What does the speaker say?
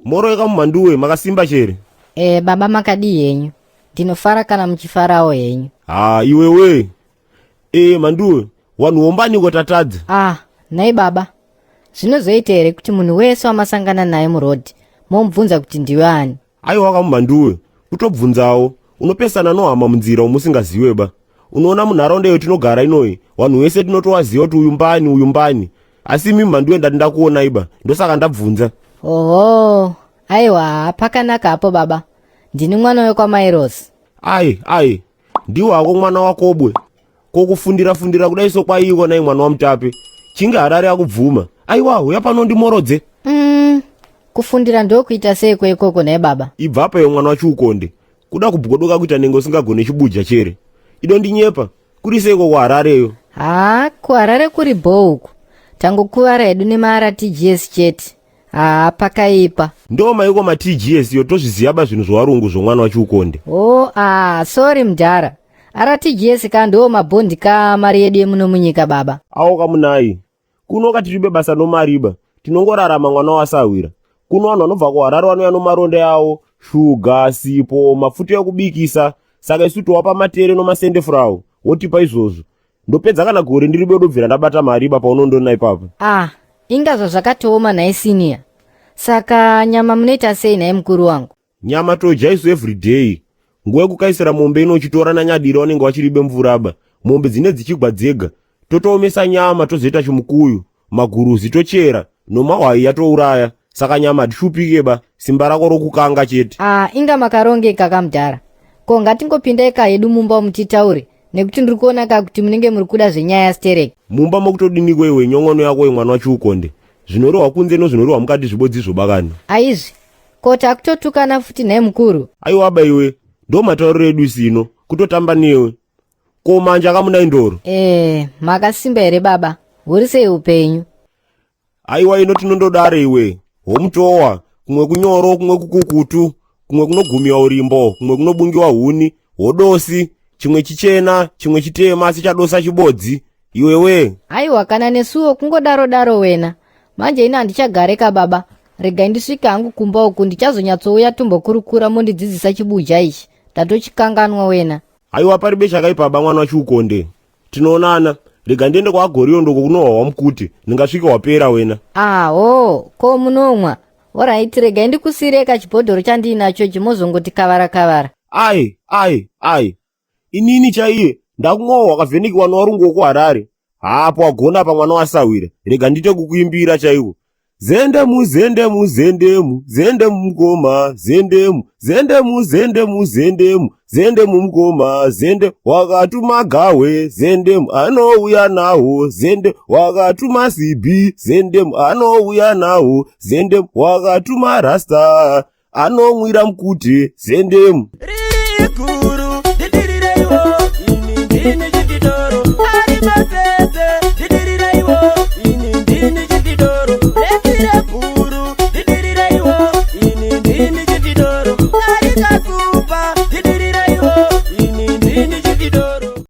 Moro yekamumhanduwe makasimba chere. E, baba makadii henyu? Ndinofara kana muchifarawo henyu. Ha iwewe. E, mhanduwe, wanhu wombaniko tatadza. Ah, nhai baba. Zvinozoita here kuti munhu wese wamasangana naye murodhi momubvunza kuti ndiwe ani? Aiwa kamumhanduwe, kutobvunzawo. Unopesana nohama munzira umusingaziwe ba. Unoona munharaunda iyo tinogara inoyi, wanhu wese tinotowaziva kuti uyu mbani, uyu mbani. Asi imi mhanduwe ndati ndakuonai ba, ndosaka ndabvunza. Oho, aiwa pakanaka hapo baba. Ndini mwana wekwaMairosi. Ai, ai, ndiwo hako mwana wakobwe. Ko kufundira fundira kudai so kwaiiko nai mwana waMutape. Chinge Harare akubvuma. Aiwa, huya pano ndimorodze. Kufundira ndokuita seiko ikoko nhai baba? Ibva apa iwe mwana waChiukonde. Kuda kubwodoka kuita nenge usingagone chibuja chere. Idondinyepa. Kuri seiko kuHarareyo? Haa, kuHarare kuri bhoo uku. Tangokuvara hedu nemaRTGS chete. Haa, pakaipa. Ndo maiko maTGS yo tozviziva ba zvinhu zvewarungu zvomwana waChiukonde. Oh, ah, sorry mudhara. RTGS ka ndo mabhondi ka mari yedu yemuno munyika baba. Awo kamunai. Kuno katiribe basa nomariba. Tinongorarama mwana wasahwira. Kuno vanhu vanobva kuHarare vanouya nomaronda awo, shuga, sipo, mafuta ekubikisa. Saka isu towapa matere nomasendefurawo. Wotipa izvozvo. Ndopedza kana gore ndiri bodobvira ndabata mari iba paunondona ipapo. Ah, inga zvazvakatooma nhai senior. Saka nyama munoita sei nhai mukuru wangu? Nyama todya isu everyday. Nguva yekukaisira mombe ino uchitora nanyadira wanenge wachiribe mvura ba. Mombe dzine dzichigwa dzega. Totoomesa nyama tozoita chimukuyu, maguruzi tochera, nomahwai yatouraya. Saka nyama hatishupike ba, simba rako rokukanga chete. Ah, inga makarongeka kamudhara. Ko ngatingopindai ka hedu mumba umu titaure nekuti ndiri kuona ka kuti munenge muri kuda zvenyaya stereki. Mumba mokutodiniko iwe nyon'ono yako iwe mwana wachiukonde. Zvinorohwa kunze nozvinorohwa mukati zvibodzi zvobakani. Aizvi, ko takutotukana futi nhai mukuru? Aiwa ba iwe, ndo matauriro edu isino, kutotamba newe. Ko manje akamunai ndoro? Eh, makasimba here baba? Huri sei upenyu? Aiwa ino tinondodare iwe. Homutowa, kumwe kunyoro, kumwe kukukutu, kumwe kunogumiwa urimbo, kumwe kunobungiwa huni, hodosi, chimwe chichena, chimwe chitema asi chadosa chibodzi. Iwewe. Aiwa kana nesuwo kungodaro daro wena. Manje ini handichagare ka baba. Regai ndisvike hangu kumba uku ndichazonyatsouya tombokurukura mondidzidzisa chibuja ichi. Ndatochikanganwa wena. Aiwa paribe chakaipa ba mwana wachiukonde. Tinoonana. Rega ndiende kwaGoriyo ndoko kunohwa wamukute. Ndingasvike wapera wena. Ah, oh, ko munomwa. Alright, regai ndikusiyire kachibhodhoro chandiinacho ichi mozongoti kavara kavara. Ai, ai, ai. Inini chaiye ndakumwawo wakavhenekiwa nowarungu wokuHarare. Haapo wagona apa mwana wasahwira. Rega ndiite kukuimbira chaiko. Zendemu zendemu zendemu zendemu mukoma zendemu zendemu zendemu zendemu zendemu mukoma zende wakatuma gawe zendemu anouya nawo zende wakatuma sibi zendemu anouya nawo zendemu wakatuma rasta anomwira mukute zendemu.